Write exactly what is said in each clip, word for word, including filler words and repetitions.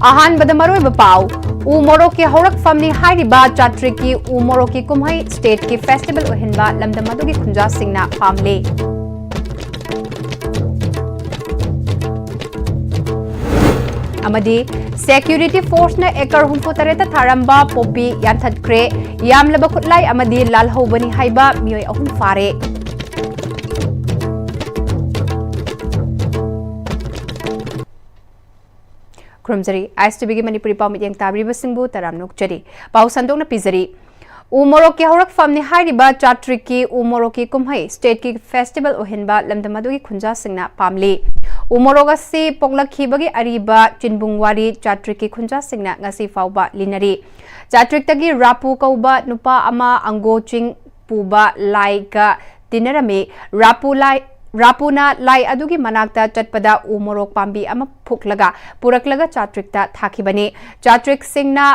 ꯑꯍꯥꯟꯕꯗ ꯃꯔꯨꯑꯣꯏꯕ ꯄꯥꯎ꯫ ꯎ ꯃꯣꯔꯣꯛꯀꯤ ꯍꯧꯔꯛꯐꯝꯅꯤ ꯍꯥꯏꯔꯤꯕ ꯆꯥꯇ꯭ꯔꯤꯛꯀꯤ ꯎ ꯃꯣꯔꯣꯛꯀꯤ ꯀꯨꯝꯍꯩ ꯁ꯭ꯇꯦꯠꯀꯤ ꯐꯦꯁꯇꯤꯚꯦꯜ ꯑꯣꯏꯍꯟꯕ ꯂꯝꯗꯝ ꯑꯗꯨꯒꯤ ꯈꯨꯟꯖꯥꯁꯤꯡꯅ ꯄꯥꯝꯂꯦ꯫ ꯑꯃꯗꯤ ꯁꯦꯀ꯭ꯌꯨꯔꯤꯇꯤ ꯐꯣꯔꯁꯅ ꯑꯦꯀꯔ ꯍꯨꯝꯐꯨ ꯇꯔꯦꯠꯇ ꯊꯥꯔꯝꯕ ꯄꯣꯄꯤ ꯌꯥꯟꯊꯠꯈ꯭ꯔꯦ꯫ ꯌꯥꯝꯂꯕ ꯈꯨꯠꯂꯥꯏ ꯑꯃꯗꯤ ꯂꯥꯜꯍꯧꯕꯅꯤ ꯍꯥꯏꯕ ꯃꯤꯑꯣꯏ ꯑꯍꯨꯝ ꯐꯥꯔꯦ꯫ ꯈꯨꯔꯨꯝꯖꯔꯤ꯫ ꯑꯥꯏ ꯑꯦꯁ ꯇꯤ ꯚꯤꯒꯤ ꯃꯅꯤꯄꯨꯔꯤ ꯄꯥꯎꯃꯤꯠꯌꯦꯡ ꯇꯥꯕꯤꯔꯤꯕꯁꯤꯡꯕꯨ ꯇꯔꯥꯝꯅ ꯑꯣꯛꯆꯔꯤ꯫ ꯄꯥꯎ ꯁꯟꯗꯣꯛꯅ ꯄꯤꯖꯔꯤ꯫ ꯎ ꯃꯣꯔꯣꯛꯀꯤ ꯍꯧꯔꯛꯐꯝꯅꯤ ꯍꯥꯏꯔꯤꯕ ꯆꯥꯇ꯭ꯔꯤꯛꯀꯤ ꯎ ꯃꯣꯔꯣꯛꯀꯤ ꯀꯨꯝꯍꯩ ꯁ꯭ꯇꯦꯠꯀꯤ ꯐꯦꯁꯇꯤꯚꯦꯜ ꯑꯣꯏꯍꯟꯕ ꯂꯝꯗꯝ ꯑꯗꯨꯒꯤ ꯈꯨꯟꯖꯥꯁꯤꯡꯅ ꯄꯥꯝꯂꯤ꯫ ꯎ ꯃꯣꯔꯣꯛ ꯑꯁꯤ ꯄꯣꯛꯂꯛꯈꯤꯕꯒꯤ ꯑꯔꯤꯕ ꯆꯤꯟꯕꯨꯡ ꯋꯥꯔꯤ ꯆꯥꯇ꯭ꯔꯤꯛꯀꯤ ꯈꯨꯟꯖꯥꯁꯤꯡꯅ ꯉꯁꯤ ꯐꯥꯎꯕ ꯂꯤꯅꯔꯤ꯫ ꯆꯥꯇ꯭ꯔꯤꯛꯇꯒꯤ ꯔꯥꯄꯨ ꯀꯧꯕ ꯅꯨꯄꯥ ꯑꯃ ꯑꯪꯒꯣ ꯆꯤꯡ ꯄꯨꯕ ꯂꯥꯏꯒ ꯇꯤꯟꯅꯔꯝꯃꯤ꯫ ꯔꯥꯄꯨ ꯂꯥꯏ, ꯔꯥꯄꯨꯅ ꯂꯥꯏ ꯑꯗꯨꯒꯤ ꯃꯅꯥꯛꯇ ꯆꯠꯄꯗ ꯎ ꯃꯣꯔꯣꯛ ꯄꯥꯝꯕꯤ ꯑꯃ ꯐꯨꯛꯂꯒ ꯄꯨꯔꯛꯂꯒ ꯆꯥꯇ꯭ꯔꯤꯛꯇ ꯊꯥꯈꯤꯕꯅꯤ꯫ ꯆꯥꯇ꯭ꯔꯤꯛꯁꯤꯡꯅ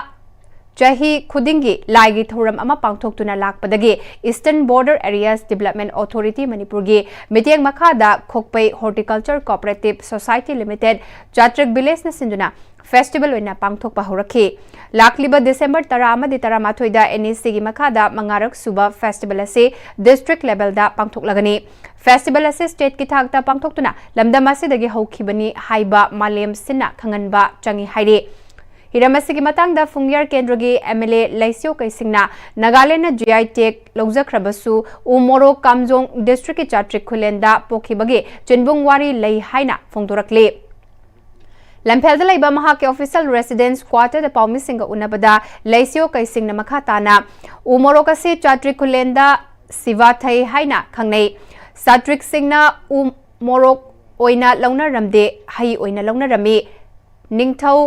ꯆꯍꯤ ꯈꯨꯗꯤꯡꯒꯤ ꯂꯥꯏꯒꯤ ꯊꯧꯔꯝ ꯑꯃ ꯄꯥꯡꯊꯣꯛꯇꯨꯅ ꯂꯥꯛꯄꯗꯒꯤ Eastern Border Areas Development Authority ꯃꯅꯤꯄꯨꯔꯒꯤ ꯃꯤꯠꯌꯦꯡ ꯃꯈꯥꯗ ꯈꯣꯛꯄꯩ Horticulture Cooperative Society Limited ꯆꯥꯇ꯭ꯔꯤꯛ ꯚꯤꯂꯦꯖꯅ ꯁꯤꯟꯗꯨꯅ ꯐꯦꯁꯇꯤꯚꯦꯜ ꯑꯣꯏꯅ ꯄꯥꯡꯊꯣꯛꯄ ꯍꯧꯔꯛꯈꯤ꯫ ꯂꯥꯛꯂꯤꯕ ꯗꯤꯁꯦꯝꯕꯔ ꯇꯔꯥ ꯑꯃꯗꯤ ꯇꯔꯥꯃꯥꯊꯣꯏꯗ N E C ꯒꯤ ꯃꯈꯥꯗ ꯃꯉꯥꯔꯛ ꯁꯨꯕ ꯐꯦꯁꯇꯤꯚꯦꯜ ꯑꯁꯤ ꯗꯤꯁꯇ꯭ꯔꯤꯛ ꯂꯦꯚꯦꯜꯗ ꯄꯥꯡꯊꯣꯛꯂꯒꯅꯤ꯫ ꯐꯦꯁꯇꯤꯚꯦꯜ ꯑꯁꯤ ꯁ꯭ꯇꯦꯠꯀꯤ ꯊꯥꯛꯇ ꯄꯥꯡꯊꯣꯛꯇꯨꯅ ꯂꯝꯗꯝ ꯑꯁꯤꯗꯒꯤ ꯍꯧꯈꯤꯕꯅꯤ ꯍꯥꯏꯕ ꯃꯥꯂꯦꯝ ꯁꯤꯟꯅ ꯈꯪꯍꯟꯕ ꯆꯪꯏ ꯍꯥꯏꯔꯤ꯫ ꯍꯤꯔꯝ ꯑꯁꯤꯒꯤ ꯃꯇꯥꯡꯗ ꯐꯨꯡꯌꯥꯔ ꯀꯦꯟꯗ꯭ꯔꯒꯤ M L A ꯂꯩꯁꯤꯌꯣ ꯀꯩꯁꯤꯡꯅ ꯅꯥꯒꯥꯂꯦꯟꯗꯅ G I tag ꯂꯧꯖꯈ꯭ꯔꯕꯁꯨ ꯎ ꯃꯣꯔꯣꯛ ꯀꯥꯝꯖꯣꯡ ꯗꯤꯁꯇ꯭ꯔꯤꯛꯀꯤ ꯆꯥꯇ꯭ꯔꯤꯛ ꯈꯨꯂꯦꯟꯗ ꯄꯣꯛꯈꯤꯕꯒꯤ ꯆꯤꯟꯕꯨꯡ ꯋꯥꯔꯤ ꯂꯩ ꯍꯥꯏꯅ ꯐꯣꯡꯗꯣꯔꯛꯂꯤ꯫ ꯂꯝꯐꯦꯜꯗ ꯂꯩꯕ ꯃꯍꯥꯛꯀꯤ official residence quarter ꯗ ꯄꯥꯎꯃꯤꯁꯤꯡꯒ ꯎꯅꯕꯗ ꯂꯩꯁꯤꯌꯣ ꯀꯩꯁꯤꯡꯅ ꯃꯈꯥ ꯇꯥꯅ ꯎ ꯃꯣꯔꯣꯛ ꯑꯁꯤ ꯆꯥꯇ꯭ꯔꯤꯛ ꯈꯨꯂꯦꯟꯗ ꯁꯤꯚꯥꯊꯩ ꯍꯥꯏꯅ ꯈꯪꯅꯩ꯫ ꯆꯥꯇ꯭ꯔꯤꯛꯁꯤꯡꯅ ꯎ ꯃꯣꯔꯣꯛ ꯑꯣꯏꯅ ꯂꯧꯅꯔꯝꯗꯦ, ꯍꯩ ꯑꯣꯏꯅ ꯂꯧꯅꯔꯝꯃꯤ꯫ ꯅꯤꯡꯊꯧ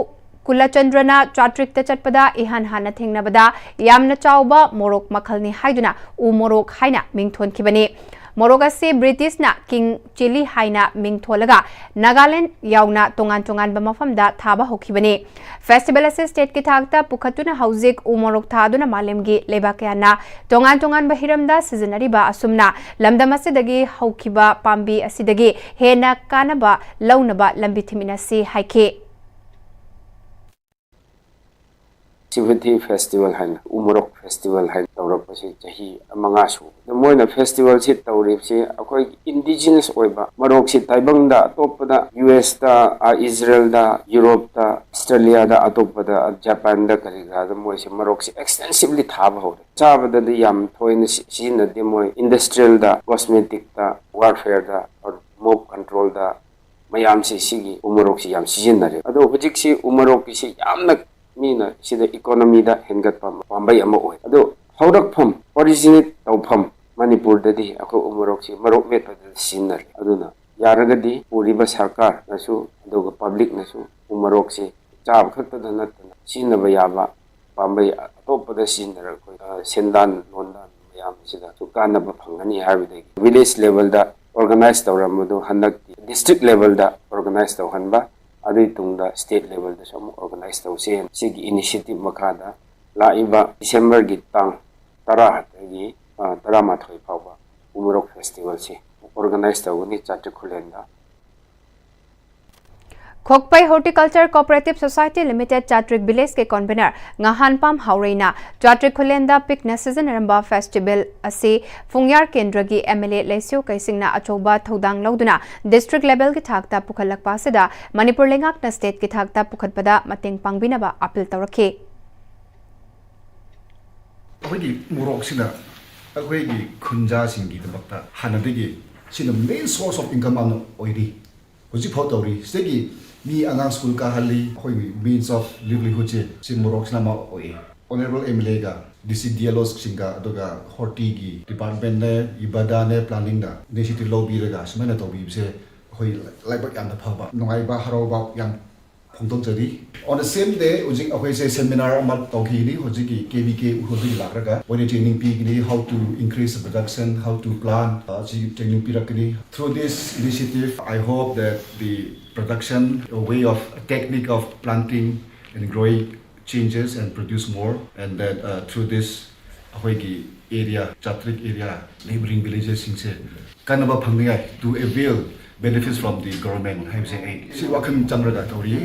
ꯀꯨꯂꯆꯟꯗ꯭ꯔꯅ ꯆꯥꯇ꯭ꯔꯤꯛꯇ ꯆꯠꯄꯗ ꯏꯍꯥꯟ ꯍꯥꯟꯅ ꯊꯦꯡꯅꯕꯗ ꯌꯥꯝꯅ ꯆꯥꯎꯕ ꯃꯣꯔꯣꯛ ꯃꯈꯜꯅꯤ ꯍꯥꯏꯗꯨꯅ ꯎ ꯃꯣꯔꯣꯛ ꯍꯥꯏꯅ ꯃꯤꯡ ꯊꯣꯟꯈꯤꯕꯅꯤ꯫ ꯃꯣꯔꯣꯛ ꯑꯁꯤ ꯕ꯭ꯔꯤꯇꯤꯁꯅ ꯀꯤꯡ ꯆꯤꯂꯤ ꯍꯥꯏꯅ ꯃꯤꯡ ꯊꯣꯜꯂꯒ ꯅꯥꯒꯥꯂꯦꯟ ꯌꯥꯎꯅ ꯇꯣꯉꯥꯟ ꯇꯣꯉꯥꯟꯕ ꯃꯐꯝꯗ ꯊꯥꯕ ꯍꯧꯈꯤꯕꯅꯤ꯫ ꯐꯦꯁꯇꯤꯚꯦꯜ ꯑꯁꯤ ꯁ꯭ꯇꯦꯠꯀꯤ ꯊꯥꯛꯇ ꯄꯨꯈꯠꯇꯨꯅ ꯍꯧꯖꯤꯛ ꯎ ꯃꯣꯔꯣꯛ ꯊꯥꯗꯨꯅ ꯃꯥꯂꯦꯝꯒꯤ ꯂꯩꯕꯥꯛ ꯀꯌꯥꯅ ꯇꯣꯉꯥꯟ ꯇꯣꯉꯥꯟꯕ ꯍꯤꯔꯝꯗ ꯁꯤꯖꯤꯟꯅꯔꯤꯕ ꯑꯁꯨꯝꯅ ꯂꯝꯗꯝ ꯑꯁꯤꯗꯒꯤ ꯍꯧꯈꯤꯕ ꯄꯥꯝꯕꯤ ꯑꯁꯤꯗꯒꯤ ꯍꯦꯟꯅ ꯀꯥꯟꯅꯕ ꯂꯧꯅꯕ ꯂꯝꯕꯤ ꯊꯤꯃꯤꯟꯅꯁꯤ ꯍꯥꯏꯈꯤ꯫ Sibiti Festival ꯍꯥꯏꯅ, ꯎꯃꯣꯔꯣꯛ Festival ꯍꯥꯏꯅ ꯇꯧꯔꯛꯄꯁꯤ ꯆꯍꯤ ꯃꯉꯥ ꯁꯨꯕ꯫ ꯑꯗꯣ ꯃꯣꯏꯅ festivalꯁꯤ ꯇꯧꯔꯤꯕꯁꯤ ꯑꯩꯈꯣꯏ indigenous ꯑꯣꯏꯕ ꯃꯣꯔꯣꯛꯁꯤ ꯇꯥꯏꯕꯪꯗ ꯑꯇꯣꯞꯄꯗ, ꯌꯨ ꯑꯦꯁꯇ, ꯑ, ꯏꯖꯔꯦꯜꯗ, ꯌꯨꯔꯣꯞꯇ, ꯑꯁꯇ꯭ꯔꯦꯂꯤꯌꯥꯗ, ꯑꯇꯣꯞꯄꯗ, ꯖꯄꯥꯟꯗ, ꯀꯔꯤ ꯀꯔꯥꯗ ꯃꯣꯏꯁꯦ ꯃꯣꯔꯣꯛꯁꯦ extensively ꯊꯥꯕ ꯍꯧꯔꯦ꯫ ꯆꯥꯕꯗꯗꯤ ꯌꯥꯝ ꯊꯣꯏꯅ ꯁꯤ-, ꯁꯤꯖꯤꯟꯅꯗꯦ꯫ ꯃꯣꯏ industrialꯗ, cosmeticꯇ, warfareꯗ, mob controlꯗ ꯃꯌꯥꯝꯁꯤ ꯁꯤꯒꯤ ꯎꯃꯣꯔꯣꯛꯁꯤ ꯌꯥꯝ ꯁꯤꯖꯤꯟꯅꯔꯦ꯫ ꯑꯗꯣ ꯍꯧꯖꯤꯛꯁꯤ ꯎꯃꯣꯔꯣꯛꯀꯤꯁꯤ ꯌꯥꯝꯅ ꯃꯤꯅ ꯁꯤꯗ economyꯗ ꯍꯦꯟꯒꯠꯄ ꯄꯥꯝꯕꯩ ꯑꯃ ꯑꯣꯏ꯫ ꯑꯗꯣ ꯍꯧꯔꯛꯐꯝ, originate ꯇꯧꯐꯝ ꯃꯅꯤꯄꯨꯔꯗꯗꯤ ꯑꯩꯈꯣꯏ ꯎꯃꯣꯔꯣꯛꯁꯤ ꯃꯣꯔꯣꯛ ꯃꯦꯠꯄꯗ ꯁꯤꯖꯤꯟꯅꯔꯦ꯫ ꯑꯗꯨꯅ ꯌꯥꯔꯒꯗꯤ ꯄꯨꯔꯤꯕ ꯁꯔꯀꯥꯔꯅꯁꯨ ꯑꯗꯨꯒ publicꯅꯁꯨ ꯎꯃꯣꯔꯣꯛꯁꯤ ꯆꯥꯕ ꯈꯛꯇꯗ ꯅꯠꯇꯅ ꯁꯤꯖꯤꯟꯅꯕ ꯌꯥꯕ ꯄꯥꯝꯕꯩ ꯑꯇꯣꯞꯄꯗ ꯁꯤꯖꯤꯟꯅꯔꯒ ꯑꯩꯈꯣꯏ, ꯑ, ꯁꯦꯟꯗꯥꯟ ꯂꯣꯟꯗꯥꯟ ꯃꯌꯥꯝꯁꯤꯗꯁꯨ ꯀꯥꯟꯅꯕ ꯐꯪꯒꯅꯤ ꯍꯥꯏꯕꯗꯒꯤ village levelꯗ organize ꯇꯧꯔꯝꯕꯗꯨ ꯍꯟꯗꯛꯇꯤ district levelꯗ organize ꯇꯧꯍꯟꯕ, ꯑꯗꯨꯒꯤ ꯇꯨꯡꯗ state levelꯗꯁꯨ ꯑꯃꯨꯛ organize ꯇꯧꯁꯦ꯫ ꯁꯤꯒꯤ initiative ꯃꯈꯥꯗ ꯂꯥꯛꯏꯕ Decemberꯒꯤ ꯇꯥꯡ ꯇꯔꯥꯗꯒꯤ, ꯑ, ꯇꯔꯥꯃꯥꯊꯣꯏ ꯐꯥꯎꯕ ꯎꯃꯣꯔꯣꯛ festivalꯁꯤ organize ꯇꯧꯒꯅꯤ ꯆꯥꯇ꯭ꯔꯤꯛ ꯈꯨꯂꯦꯟꯗ꯫ ꯈꯣꯛꯄꯩ Horticulture Cooperative Society Limited ꯆꯥꯇ꯭ꯔꯤꯛ villageꯀꯤ convener ꯉꯍꯥꯟꯄꯥꯝ ꯍꯥꯎꯔꯩꯅ ꯆꯥꯇ꯭ꯔꯤꯛ ꯈꯨꯂꯦꯟꯗ ꯄꯤꯛꯅ ꯁꯤꯖꯤꯟꯅꯔꯝꯕ festival ꯑꯁꯤ ꯐꯨꯡꯌꯥꯔ ꯀꯦꯟꯗ꯭ꯔꯒꯤ M L A ꯂꯩꯁ꯭ꯌꯨ ꯀꯩꯁꯤꯡꯅ ꯑꯆꯧꯕ ꯊꯧꯗꯥꯡ ꯂꯧꯗꯨꯅ district levelꯒꯤ ꯊꯥꯛꯇ ꯄꯨꯈꯠꯂꯛꯄ ꯑꯁꯤꯗ ꯃꯅꯤꯄꯨꯔ ꯂꯩꯉꯥꯛꯅ stateꯀꯤ ꯊꯥꯛꯇ ꯄꯨꯈꯠꯄꯗ ꯃꯇꯦꯡ ꯄꯥꯡꯕꯤꯅꯕ appeal ꯇꯧꯔꯛꯈꯤ꯫ ꯑꯩꯈꯣꯏꯒꯤ ꯃꯣꯔꯣꯛꯁꯤꯅ ꯑꯩꯈꯣꯏꯒꯤ ꯈꯨꯟꯖꯥꯁꯤꯡꯒꯤꯗꯃꯛꯇ ꯍꯥꯟꯅꯗꯒꯤ ꯁꯤꯅ main source of income ꯑꯃ ꯑꯣꯏꯔꯤ꯫ ꯍꯧꯖꯤꯛꯐꯥꯎ ꯇꯧꯔꯤ꯫ ꯁꯤꯗꯒꯤ ꯃꯤ ꯑꯉꯥꯡ school ꯀꯥꯍꯜꯂꯤ꯫ ꯑꯩꯈꯣꯏꯒꯤ means of livelihoodꯁꯦ ꯁꯤ ꯃꯣꯔꯣꯛꯁꯤꯅ ꯑꯃ ꯑꯣꯏꯌꯦ꯫ Honourable M L Aꯒ D C D L Oꯁꯤꯡꯒ ꯑꯗꯨꯒ Hortiꯒꯤ departmentꯅꯦ, ꯏꯕꯥꯗꯥꯅꯦ, planningꯅ initiative ꯂꯧꯕꯤꯔꯒ ꯁꯨꯃꯥꯏꯅ ꯇꯧꯕꯤꯕꯁꯦ ꯑꯩꯈꯣꯏ ꯂꯥꯏꯕꯛ ꯌꯥꯝꯅ ꯐꯕ, ꯅꯨꯡꯉꯥꯏꯕ, ꯍꯔꯥꯎꯕ ꯌꯥꯝ ꯐꯣꯡꯗꯣꯛꯆꯔꯤ꯫ On the same day ꯍꯧꯖꯤꯛ ꯑꯩꯈꯣꯏꯁꯦ seminar ꯑꯃ ꯇꯧꯈꯤꯒꯅꯤ꯫ ꯍꯧꯖꯤꯛꯀꯤ K V K ꯎꯈ꯭ꯔꯨꯜꯗꯒꯤ ꯂꯥꯛꯂꯒ ꯃꯣꯏꯅ training ꯄꯤꯒꯅꯤ, how to increase the production, how to plant, ꯑꯁꯤ training ꯄꯤꯔꯛꯀꯅꯤ꯫ Through this initiative, I hope that the production, a way of, a technique of planting and growing changes and produce more, and that, uh, through this ꯑꯩꯈꯣꯏꯒꯤ area, ꯆꯥꯇ꯭ꯔꯤꯛ area, neighbouring villagesꯁꯤꯡꯁꯦ ꯀꯥꯟꯅꯕ ꯐꯪꯅꯤꯡꯉꯥꯏ, to avail benefits from the government ꯍꯥꯏꯕꯁꯦ ꯑꯩ ꯁꯤ ꯋꯥꯈꯜ ꯆꯪꯔꯒ ꯇꯧꯔꯤ꯫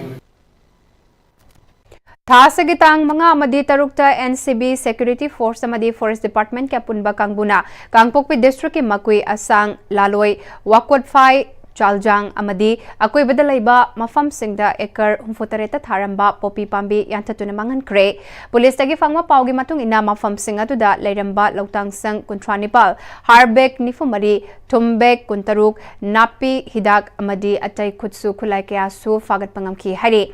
ꯊꯥ ꯑꯁꯤꯒꯤ ꯇꯥꯡ ꯃꯉꯥ ꯑꯃꯗꯤ ꯇꯔꯨꯛꯇ N C B, Security Force ꯑꯃꯗꯤ Forest Department ꯀꯤ ꯑꯄꯨꯟꯕ ꯀꯥꯡꯕꯨꯅ ꯀꯥꯡꯄꯣꯛꯄꯤ district ꯀꯤ ꯃꯀꯨꯏ, ꯑꯁꯥꯡ, ꯂꯥꯂꯣꯏ, ꯋꯥꯀꯣꯠꯐꯥꯏ, ꯆꯥꯜꯖꯥꯡ ꯑꯃꯗꯤ ꯑꯀꯣꯏꯕꯗ ꯂꯩꯕ ꯃꯐꯝꯁꯤꯡꯗ acre ꯍꯨꯝꯐꯨꯇꯔꯦꯠꯇ ꯊꯥꯔꯝꯕ ꯄꯣꯄꯤ ꯄꯥꯝꯕꯤ ꯌꯥꯟꯊꯠꯇꯨꯅ ꯃꯥꯡꯍꯟꯈ꯭ꯔꯦ꯫ ꯄꯨꯂꯤꯁꯇꯒꯤ ꯐꯪꯕ ꯄꯥꯎꯒꯤ ꯃꯇꯨꯡ ꯏꯟꯅ, ꯃꯐꯝꯁꯤꯡ ꯑꯗꯨꯗ ꯂꯩꯔꯝꯕ ꯂꯧꯇꯥꯡꯁꯪ ꯀꯨꯟꯊ꯭ꯔꯥ ꯅꯤꯄꯥꯜ, ꯍꯥꯔ bag ꯅꯤꯐꯨ ꯃꯔꯤ, ꯊꯨꯝ bag ꯀꯨꯟꯇꯔꯨꯛ, ꯅꯥꯄꯤ ꯍꯤꯗꯥꯛ ꯑꯃꯗꯤ ꯑꯇꯩ ꯈꯨꯠꯁꯨ ꯈꯨꯠꯂꯥꯏ ꯀꯌꯥꯁꯨ ꯐꯥꯒꯠꯄ ꯉꯝꯈꯤ ꯍꯥꯏꯔꯤ꯫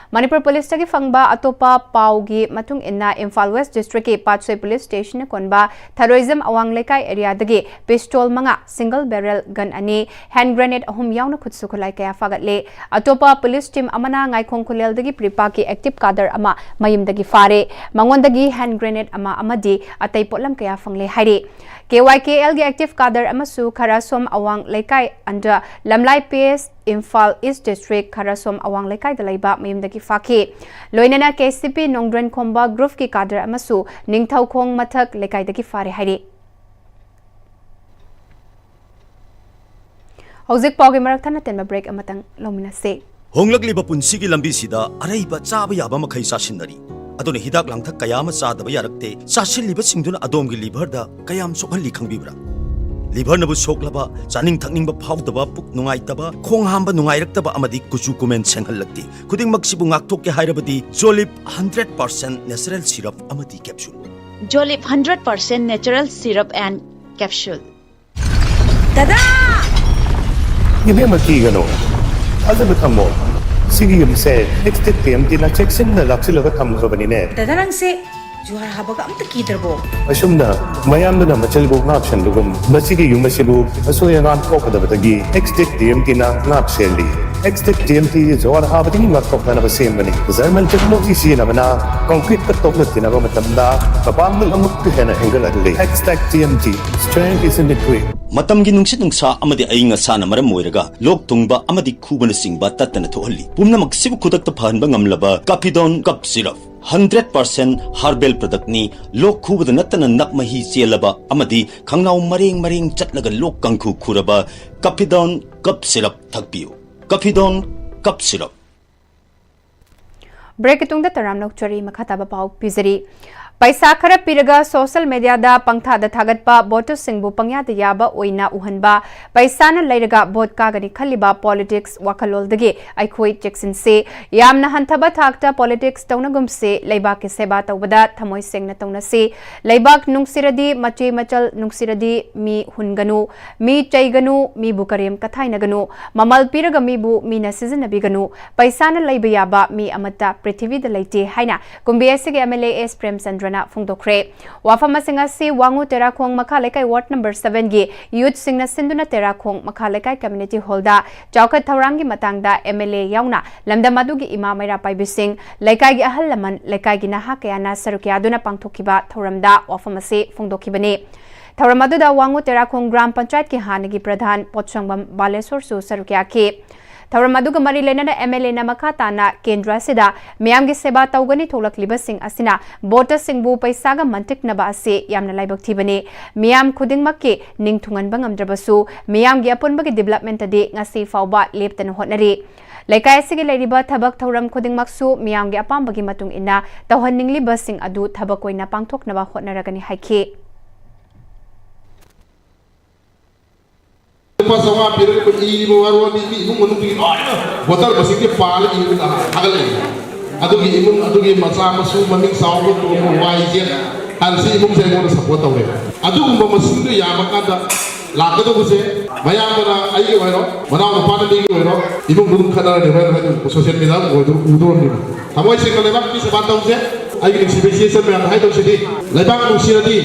ꯃꯅꯤꯄꯨꯔ ꯄꯨꯂꯤꯁꯇꯒꯤ ꯐꯪꯕ ꯑꯇꯣꯞꯄ ꯄꯥꯎꯒꯤ ꯃꯇꯨꯡ ꯏꯟꯅ, ꯏꯝꯐꯥꯜ West district ꯀꯤ ꯄꯥꯠꯁꯣꯏ police station ꯅ ꯀꯣꯟꯕ ꯊꯔꯣꯏꯖꯝ ꯑꯋꯥꯡ ꯂꯩꯀꯥꯏ area ꯗꯒꯤ pistol ꯃꯉꯥ, single barrel gun ꯑꯅꯤ, hand grenade ꯑꯍꯨꯝ ꯌꯥꯎꯅ ꯈꯨꯠꯁꯨ ꯈꯨꯠꯂꯥꯏ ꯀꯌꯥ ꯐꯥꯒꯠꯂꯦ꯫ ꯑꯇꯣꯞꯄ police team ꯑꯃꯅ ꯉꯥꯏꯈꯣꯡ ꯈꯨꯂꯦꯜꯗꯒꯤ ꯄ꯭ꯔꯤꯄꯥꯛꯀꯤ active cadre ꯑꯃ ꯃꯌꯨꯝꯗꯒꯤ ꯐꯥꯔꯦ꯫ ꯃꯉꯣꯟꯗꯒꯤ hand grenade ꯑꯃ ꯑꯃꯗꯤ ꯑꯇꯩ ꯄꯣꯠꯂꯝ ꯀꯌꯥ ꯐꯪꯂꯦ ꯍꯥꯏꯔꯤ꯫ K Y K L ꯒꯤ active cadre ꯑꯃꯁꯨ ꯈꯔꯁꯣꯝ ꯑꯋꯥꯡ ꯂꯩꯀꯥꯏ under ꯂꯝꯂꯥꯏ P S, Imphal East district, ꯈꯔꯁꯣꯝ ꯑꯋꯥꯡ ꯂꯩꯀꯥꯏꯗ ꯂꯩꯕ ꯃꯌꯨꯝꯗꯒꯤ ꯐꯥꯈꯤ꯫ ꯂꯣꯏꯅꯅ K C P ꯅꯣꯡꯗ꯭ꯔꯦꯟ ꯈꯣꯝꯕ group ꯀꯤ cadre ꯑꯃꯁꯨ ꯅꯤꯡꯊꯧꯈꯣꯡ ꯃꯊꯛ ꯂꯩꯀꯥꯏꯗꯒꯤ ꯐꯥꯔꯦ ꯍꯥꯏꯔꯤ꯫ ꯍꯧꯖꯤꯛ ꯄꯥꯎꯒꯤ ꯃꯔꯛ ꯊꯠꯅ ꯇꯦꯟꯕ break ꯑꯃꯇꯪ ꯂꯧꯃꯤꯟꯅꯁꯤ꯫ ꯍꯣꯡꯂꯛꯂꯤꯕ ꯄꯨꯟꯁꯤꯒꯤ ꯂꯝꯕꯤꯁꯤꯗ ꯑꯔꯩꯕ ꯆꯥꯕ ꯌꯥꯕ ꯃꯈꯩ ꯆꯥꯁꯤꯟꯅꯔꯤ꯫ ꯑꯗꯨꯅ ꯍꯤꯗꯥꯛ ꯂꯥꯡꯊꯛ ꯀꯌꯥ ꯑꯃ ꯆꯥꯗꯕ ꯌꯥꯔꯛꯇꯦ꯫ ꯆꯥꯁꯤꯜꯂꯤꯕꯁꯤꯡꯗꯨꯅ ꯑꯗꯣꯝꯒꯤ liver ꯗ ꯀꯌꯥꯝ ꯁꯣꯛꯍꯜꯂꯤ ꯈꯪꯕꯤꯕ꯭ꯔꯥ? Liver ꯅꯕꯨ ꯁꯣꯛꯂꯕ, ꯆꯥꯅꯤꯡ ꯊꯛꯅꯤꯡꯕ ꯐꯥꯎꯗꯕ, ꯄꯨꯛ ꯅꯨꯡꯉꯥꯏꯇꯕ, ꯈꯣꯡ ꯍꯥꯝꯕ ꯅꯨꯡꯉꯥꯏꯔꯛꯇꯕ ꯑꯃꯗꯤ ꯀꯨꯆꯨ ꯀꯨꯃꯦꯟ ꯁꯦꯡꯍꯜꯂꯛꯇꯦ꯫ ꯈꯨꯗꯤꯡꯃꯛꯁꯤꯕꯨ ꯉꯥꯛꯊꯣꯛꯀꯦ ꯍꯥꯏꯔꯕꯗꯤ Jolip hundred percent natural syrup ꯑꯃꯗꯤ capsule꯫ Jolip hundred percent natural syrup and capsule꯫ ꯗꯗꯥ! ꯏꯕꯦꯝꯃ, ꯀꯤꯒꯅꯨ꯫ ꯊꯥꯖꯕ ꯊꯝꯃꯣ꯫ ꯁꯤꯒꯤ ꯌꯨꯝꯁꯦ Extech T M T ꯅ ꯆꯦꯛꯁꯤꯟꯅ ꯂꯥꯛꯁꯤꯜꯂꯒ ꯊꯝꯈ꯭ꯔꯕꯅꯤꯅꯦ꯫ ꯗꯗꯥ, ꯅꯪꯁꯦ ꯖꯨꯍꯥꯔ ꯍꯥꯕꯒ ꯑꯝꯇ ꯀꯤꯗ꯭ꯔꯕꯣ? ꯑꯁꯨꯝꯅ ꯃꯌꯥꯝꯗꯨꯅ ꯃꯆꯜꯕꯨ ꯉꯥꯛ ꯁꯦꯟꯕꯒꯨꯝ, ꯃꯁꯤꯒꯤ ꯌꯨꯝ ꯑꯁꯤꯕꯨ ꯑꯁꯣꯏ ꯑꯉꯥꯝ ꯊꯣꯛꯀꯗꯕꯗꯒꯤ Extech T M T ꯅ ꯉꯥꯛ ꯁꯦꯜꯂꯤ꯫ Extech T M T ꯖꯨꯍꯥꯔ ꯍꯥꯕꯗꯒꯤ ꯉꯥꯛꯊꯣꯛꯅꯅꯕ ꯁꯦꯝꯕꯅꯤ꯫ German technology ꯁꯤꯖꯤꯟꯅꯕꯅ concrete ꯇ ꯇꯣꯛꯂꯛꯇꯅꯕ ꯃꯇꯝꯗ ꯃꯄꯥꯡꯒꯜ ꯑꯃꯨꯛꯀ ꯍꯦꯟꯅ ꯍꯦꯟꯒꯠꯍꯜꯂꯤ꯫ Extech T M T, strength is in the grit. ꯃꯇꯝꯒꯤ ꯅꯨꯡꯁꯤꯠ ꯅꯨꯡꯁꯥ ꯑꯃꯗꯤ ꯑꯏꯪ ꯑꯁꯥꯅ ꯃꯔꯝ ꯑꯣꯏꯔꯒ ꯂꯣꯛ ꯊꯨꯡꯕ ꯑꯃꯗꯤ ꯈꯨꯕꯅꯆꯤꯡꯕ ꯇꯠꯇꯅ ꯊꯣꯛꯍꯜꯂꯤ꯫ ꯄꯨꯝꯅꯃꯛꯁꯤꯕꯨ ꯈꯨꯗꯛꯇ ꯐꯍꯟꯕ ꯉꯝꯂꯕ Capidon Cough Syrup, hundred percent herbal product ꯅꯤ꯫ ꯂꯣꯛ ꯈꯨꯕꯗ ꯅꯠꯇꯅ ꯅꯞ ꯃꯍꯤ ꯆꯦꯜꯂꯕ ꯑꯃꯗꯤ ꯈꯪꯅꯥꯎ ꯃꯔꯦꯡ ꯃꯔꯦꯡ ꯆꯠꯂꯒ ꯂꯣꯛ ꯀꯥꯡꯈꯨ ꯈꯨꯔꯕ Capidon Cough Syrup ꯊꯛꯄꯤꯌꯨ꯫ Capidon Cough Syrup꯫ ꯕ꯭ꯔꯦꯛꯀꯤ ꯇꯨꯡꯗ ꯇꯔꯥꯝꯅ ꯑꯣꯛꯆꯔꯤ꯫ ꯃꯈꯥ ꯇꯥꯕ ꯄꯥꯎ ꯄꯤꯖꯔꯤ꯫ ꯄꯩꯁꯥ ꯈꯔ ꯄꯤꯔꯒ ꯁꯣꯁꯤꯌꯦꯜ ꯃꯦꯗꯤꯌꯥꯗ ꯄꯪꯊꯥꯗ ꯊꯥꯒꯠꯄ, ꯚꯣꯇꯔꯁꯤꯡꯕꯨ ꯄꯪꯌꯥꯗ ꯌꯥꯕ ꯑꯣꯏꯅ ꯎꯍꯟꯕ, ꯄꯩꯁꯥꯅ ꯂꯩꯔꯒ ꯚꯣꯠ ꯀꯥꯒꯅꯤ ꯈꯜꯂꯤꯕ ꯄꯣꯂꯤꯇꯤꯛꯁ ꯋꯥꯈꯜꯂꯣꯟꯗꯒꯤ ꯑꯩꯈꯣꯏ ꯆꯦꯛꯁꯤꯟꯁꯤ꯫ ꯌꯥꯝꯅ ꯍꯟꯊꯕ ꯊꯥꯛꯇ ꯄꯣꯂꯤꯇꯤꯛꯁ ꯇꯧꯅꯒꯨꯝꯁꯤ꯫ ꯂꯩꯕꯥꯛꯀꯤ ꯁꯦꯕꯥ ꯇꯧꯕꯗ ꯊꯃꯣꯏ ꯁꯦꯡꯅ ꯇꯧꯅꯁꯤ꯫ ꯂꯩꯕꯥꯛ ꯅꯨꯡꯁꯤꯔꯗꯤ, ꯃꯆꯦ ꯃꯆꯜ ꯅꯨꯡꯁꯤꯔꯗꯤ, ꯃꯤ ꯍꯨꯟꯒꯅꯨ, ꯃꯤ ꯆꯩꯒꯅꯨ, ꯃꯤꯕꯨ ꯀꯔꯦꯝ ꯀꯊꯥꯏꯅꯒꯅꯨ, ꯃꯃꯜ ꯄꯤꯔꯒ ꯃꯤꯕꯨ ꯃꯤꯅ ꯁꯤꯖꯤꯟꯅꯕꯤꯒꯅꯨ꯫ ꯄꯩꯁꯥꯅ ꯂꯩꯕ ꯌꯥꯕ ꯃꯤ ꯑꯃꯠꯇ ꯄ꯭ꯔꯤꯊꯤꯕꯤꯗ ꯂꯩꯇꯦ ꯍꯥꯏꯅ ꯀꯨꯝꯕꯤ ꯑꯁꯤꯒꯤ ꯑꯦꯝ ꯑꯦꯜ ꯑꯦ ꯑꯦꯁ ꯄ꯭ꯔꯦꯝꯆꯟꯗ꯭ꯔꯅ ꯐꯣꯡꯗꯣꯛꯈ꯭ꯔꯦ꯫ ꯋꯥꯐꯝ ꯑꯁꯤꯡ ꯑꯁꯤ ꯋꯥꯉꯨ ꯇꯦꯔꯥꯈꯣꯡ ꯃꯈꯥ ꯂꯩꯀꯥꯏ ꯋꯥꯔꯗ ꯅꯝꯕꯔ ꯁꯚꯦꯟꯒꯤ ꯌꯨꯠꯁꯤꯡꯅ ꯁꯤꯟꯗꯨꯅ ꯇꯦꯔꯥꯈꯣꯡ ꯃꯈꯥ ꯂꯩꯀꯥꯏ ꯀꯝꯃ꯭ꯌꯨꯅꯤꯇꯤ ꯍꯣꯜꯗ ꯆꯥꯎꯈꯠ ꯊꯧꯔꯥꯡꯒꯤ ꯃꯇꯥꯡꯗ ꯑꯦꯝ ꯑꯦꯜ ꯑꯦ ꯌꯥꯎꯅ ꯂꯝꯗꯝ ꯑꯗꯨꯒꯤ ꯏꯃꯥ ꯃꯩꯔꯥ ꯄꯥꯏꯕꯤꯁꯤꯡ, ꯂꯩꯀꯥꯏꯒꯤ ꯑꯍꯜ ꯂꯃꯟ, ꯂꯩꯀꯥꯏꯒꯤ ꯅꯍꯥ ꯀꯌꯥꯅ ꯁꯔꯨꯛ ꯌꯥꯗꯨꯅ ꯄꯥꯡꯊꯣꯛꯈꯤꯕ ꯊꯧꯔꯝꯗ ꯋꯥꯐꯝ ꯑꯁꯤ ꯐꯣꯡꯗꯣꯛꯈꯤꯕꯅꯤ꯫ ꯊꯧꯔꯝ ꯑꯗꯨꯗ ꯋꯥꯉꯨ ꯇꯦꯔꯥꯈꯣꯡ ꯒ꯭ꯔꯥꯝ ꯄꯟꯆꯥꯌꯠꯀꯤ ꯍꯥꯟꯅꯒꯤ ꯄ꯭ꯔꯙꯥꯟ ꯄꯣꯠꯁꯪꯕꯝ ꯕꯥꯂꯦꯁꯣꯔꯁꯨ ꯁꯔꯨꯛ ꯌꯥꯈꯤ꯫ ꯊꯧꯔꯝ ꯑꯗꯨꯒ ꯃꯔꯤ ꯂꯩꯅꯅ ꯑꯦꯝ ꯑꯦꯜ ꯑꯦꯅ ꯃꯈꯥ ꯇꯥꯅ ꯀꯦꯟꯗ꯭ꯔ ꯑꯁꯤꯗ ꯃꯤꯌꯥꯝꯒꯤ ꯁꯦꯕꯥ ꯇꯧꯒꯅꯤ꯫ ꯊꯣꯛꯂꯛꯂꯤꯕꯁꯤꯡ ꯑꯁꯤꯅ ꯚꯣꯇꯔꯁꯤꯡꯕꯨ ꯄꯩꯁꯥꯒ ꯃꯟꯇꯤꯛꯅꯕ ꯑꯁꯤ ꯌꯥꯝꯅ ꯂꯥꯏꯕꯛ ꯊꯤꯕꯅꯤ꯫ ꯃꯤꯌꯥꯝ ꯈꯨꯗꯤꯡꯃꯛꯀꯤ ꯅꯤꯡ ꯊꯨꯡꯍꯟꯕ ꯉꯝꯗ꯭ꯔꯕꯁꯨ, ꯃꯤꯌꯥꯝꯒꯤ ꯑꯄꯨꯟꯕꯒꯤ ꯗꯤꯕꯂꯞꯃꯦꯟꯇꯗꯤ ꯉꯁꯤ ꯐꯥꯎꯕ ꯂꯦꯞꯇꯅ ꯍꯣꯠꯅꯔꯤ꯫ ꯂꯩꯀꯥꯏ ꯑꯁꯤꯒꯤ ꯂꯩꯔꯤꯕ ꯊꯕꯛ ꯊꯧꯔꯝ ꯈꯨꯗꯤꯡꯃꯛꯁꯨ ꯃꯤꯌꯥꯝꯒꯤ ꯑꯄꯥꯝꯕꯒꯤ ꯃꯇꯨꯡ ꯏꯟꯅ ꯇꯧꯍꯟꯅꯤꯡꯂꯤꯕꯁꯤꯡ ꯑꯗꯨ ꯊꯕꯛ ꯑꯣꯏꯅ ꯄꯥꯡꯊꯣꯛꯅꯕ ꯍꯣꯠꯅꯔꯒꯅꯤ ꯍꯥꯏꯈꯤ꯫ ꯂꯨꯄꯥ ꯆꯥꯝꯃꯉꯥ ꯄꯤꯔꯒ ꯑꯩꯈꯣꯏ ꯏꯔꯤꯕ ꯋꯥꯔꯣꯜꯗꯤ ꯃꯤ ꯏꯃꯨꯡ ꯃꯅꯨꯡꯒꯤ ꯂꯣꯏꯅ ꯚꯣꯇꯔ ꯃꯁꯤꯡꯁꯦ ꯄꯥꯜꯂ ꯏꯕ ꯊꯥꯒꯠꯂꯛꯏ꯫ ꯑꯗꯨꯒꯤ ꯏꯃꯨꯡ ꯑꯗꯨꯒꯤ ꯃꯆꯥ ꯃꯁꯨ ꯃꯃꯤꯡ ꯆꯥꯎꯕ ꯇꯣꯡꯕ ꯋꯥꯏꯁꯦ ꯍꯥꯏꯅ ꯁꯤ ꯏꯃꯨꯡꯁꯦ ꯑꯩꯉꯣꯟꯗ ꯁꯞꯄꯣꯔꯠ ꯇꯧꯔꯦ꯫ ꯑꯗꯨꯒꯨꯝꯕ ꯃꯁꯤꯡꯗꯣ ꯌꯥꯝꯃꯀꯥꯟꯗ ꯂꯥꯛꯀꯗꯧꯕꯁꯦ ꯃꯌꯥꯝꯕꯅ ꯑꯩꯒꯤ ꯑꯣꯏꯔꯣ, ꯃꯅꯥꯎ ꯅꯨꯄꯥꯅ ꯃꯤꯒꯤ ꯑꯣꯏꯔꯣ, ꯏꯃꯨꯡꯗꯨ ꯑꯗꯨꯝ ꯈꯠꯅꯔꯅꯤ ꯍꯣꯔꯦꯟ ꯍꯥꯏꯗꯤ ꯁꯣꯁꯤꯌꯦꯜ ꯃꯤꯗꯤꯌꯥ ꯑꯣꯏꯗꯨ ꯎꯗꯧꯔꯕꯅꯤꯕ꯫ ꯊꯃꯣꯏ ꯁꯦꯡꯅ ꯂꯩꯕꯥꯛꯀꯤ ꯁꯦꯕꯥ ꯇꯧꯁꯦ꯫ ꯑꯩꯒꯤ ꯅꯨꯡꯁꯤꯕ ꯏꯆꯦ ꯏꯆꯟ ꯃꯌꯥꯝꯗ ꯍꯥꯏꯗꯧꯁꯤꯗꯤ ꯂꯩꯕꯥꯛ ꯅꯨꯡꯁꯤꯔꯗꯤ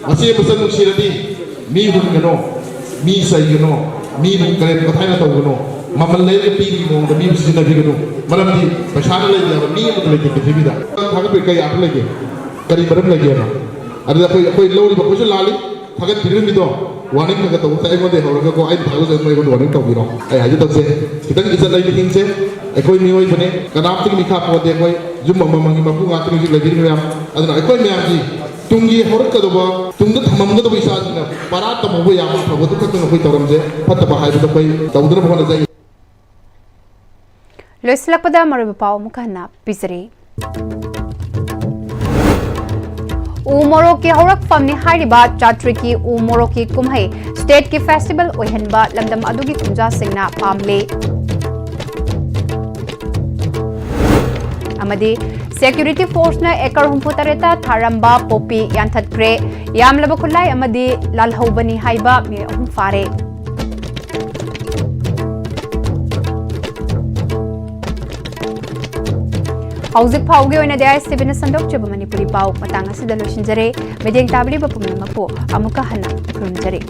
ꯃꯆꯦ ꯃꯆꯟ ꯅꯨꯡꯁꯤꯔꯗꯤ ꯃꯤ ꯍꯨꯟꯒꯅꯣ, ꯃꯤ ꯆꯩꯒꯅꯣ, ꯃꯤꯕꯨ ꯀꯔꯦꯝ ꯀꯊꯥꯏꯅ ꯇꯧꯒꯅꯣ, ꯃꯃꯜ ꯂꯩꯔꯒ ꯄꯤꯕꯒꯤ ꯃꯑꯣꯡꯗ ꯃꯤꯕꯨ ꯁꯤꯖꯤꯟꯅꯕꯤꯒꯅꯨ꯫ ꯃꯔꯝꯗꯤ ꯄꯩꯁꯥꯅ ꯂꯩꯕ ꯌꯥꯕ ꯃꯤ ꯑꯃꯠꯇ ꯂꯩꯇꯦ ꯄ꯭ꯔꯤꯊꯤꯕꯤꯗ꯫ ꯊꯥꯒꯠꯄꯒꯤ ꯀꯩ ꯑꯥꯔꯊ ꯂꯩꯒꯦ? ꯀꯔꯤ ꯃꯔꯝ ꯂꯩꯒꯦꯕ? ꯑꯗꯨꯗ ꯑꯩꯈꯣꯏ ꯑꯩꯈꯣꯏ ꯂꯧꯔꯤꯕ ꯑꯩꯈꯣꯏꯁꯨ ꯂꯥꯜꯂꯤ꯫ ꯊꯥꯒꯠꯄꯤꯔꯤꯕ ꯃꯤꯗꯣ ꯋꯥꯔꯅꯤꯡ ꯈꯔ ꯈꯔ ꯇꯧꯕ ꯇꯥꯏ꯫ ꯑꯩꯉꯣꯟꯗ ꯍꯧꯔꯒꯀꯣ ꯑꯩꯅ ꯊꯥꯒꯠꯆꯕ ꯑꯩꯉꯣꯟꯗ ꯋꯥꯔꯅꯤꯡ ꯇꯧꯕꯤꯔꯣ꯫ ꯑꯩ ꯍꯥꯏꯖꯗꯕꯁꯦ ꯈꯤꯇꯪ ꯏꯖꯠ ꯂꯩꯕ ꯍꯤꯡꯁꯦ꯫ ꯑꯩꯈꯣꯏ ꯃꯤꯑꯣꯏꯕꯅꯤ, ꯀꯅꯥꯝꯇꯒꯤ ꯃꯤꯈꯥ ꯄꯣꯟꯗꯦ꯫ ꯑꯩꯈꯣꯏ ꯌꯨꯝ ꯑꯃꯃꯝꯒꯤ ꯃꯄꯨ ꯉꯥꯛꯇꯅꯤ ꯍꯧꯖꯤꯛ ꯂꯩꯕꯤꯔꯤꯕ ꯃꯌꯥꯝ꯫ ꯑꯗꯨꯅ ꯑꯩꯈꯣꯏ ꯃꯌꯥꯝꯒꯤ ꯇꯨꯡꯒꯤ ꯍꯧꯔꯛꯀꯗꯧꯕ, ꯇꯨꯡꯗ ꯊꯝꯃꯝꯒꯗꯧꯕ ꯏꯆꯥꯁꯤꯡꯅ ꯄꯔꯥ ꯇꯝꯍꯧꯕ ꯌꯥꯕ ꯑꯐꯕꯗꯨ ꯈꯛꯇꯪ ꯑꯩꯈꯣꯏ ꯇꯧꯔꯝꯁꯦ꯫ ꯐꯠꯇꯕ ꯍꯥꯏꯕꯗꯨ ꯑꯩꯈꯣꯏ ꯇꯧꯗꯅꯕ ꯍꯣꯠꯅꯖꯩ꯫ ꯂꯣꯏꯁꯤꯜꯂꯛꯄꯗ ꯃꯔꯨꯑꯣꯏꯕ ꯄꯥꯎ ꯑꯃꯨꯛ ꯍꯟꯅ ꯄꯤꯖꯔꯤ꯫ ꯎ ꯃꯣꯔꯣꯛꯀꯤ ꯍꯧꯔꯛꯐꯝꯅꯤ ꯍꯥꯏꯔꯤꯕ ꯆꯥꯇ꯭ꯔꯤꯛꯀꯤ ꯎ ꯃꯣꯔꯣꯛꯀꯤ ꯀꯨꯝꯍꯩ ꯁ꯭ꯇꯦꯠꯀꯤ ꯐꯦꯁꯇꯤꯚꯦꯜ ꯑꯣꯏꯍꯟꯕ ꯂꯝꯗꯝ ꯑꯗꯨꯒꯤ ꯈꯨꯟꯖꯥꯁꯤꯡꯅ ꯄꯥꯝꯂꯤ꯫ ꯑꯃꯗꯤ ꯁꯦꯀ꯭ꯌꯨꯔꯤꯇꯤ ꯐꯣꯔꯁꯅ ꯑꯦꯀꯔ ꯍꯨꯝꯐꯨ ꯇꯔꯦꯠꯇ ꯊꯥꯔꯝꯕ ꯄꯣꯄꯤ ꯌꯥꯟꯊꯠꯈ꯭ꯔꯦ꯫ ꯌꯥꯝꯂꯕ ꯈꯨꯠꯂꯥꯏ ꯑꯃꯗꯤ ꯂꯥꯜꯍꯧꯕꯅꯤ ꯍꯥꯏꯕ ꯃꯤꯑꯣꯏ ꯑꯍꯨꯝ ꯐꯥꯔꯦ꯫ ꯍꯧꯖꯤꯛ ꯐꯥꯎꯒꯤ ꯑꯣꯏꯅꯗꯤ ꯑꯥꯏ ꯑꯦꯁ ꯇꯤ ꯚꯤꯅ ꯁꯟꯗꯣꯛꯆꯕ ꯃꯅꯤꯄꯨꯔꯤ ꯄꯥꯎ ꯃꯇꯥꯡ ꯑꯁꯤꯗ ꯂꯣꯏꯁꯤꯟꯖꯔꯦ꯫ ꯃꯤꯠꯌꯦꯡ ꯇꯥꯕꯤꯔꯤꯕ ꯄꯨꯝꯅꯃꯛꯄꯨ ꯑꯃꯨꯛꯀ ꯍꯟꯅ ꯈꯨꯔꯨꯝꯖꯔꯤ꯫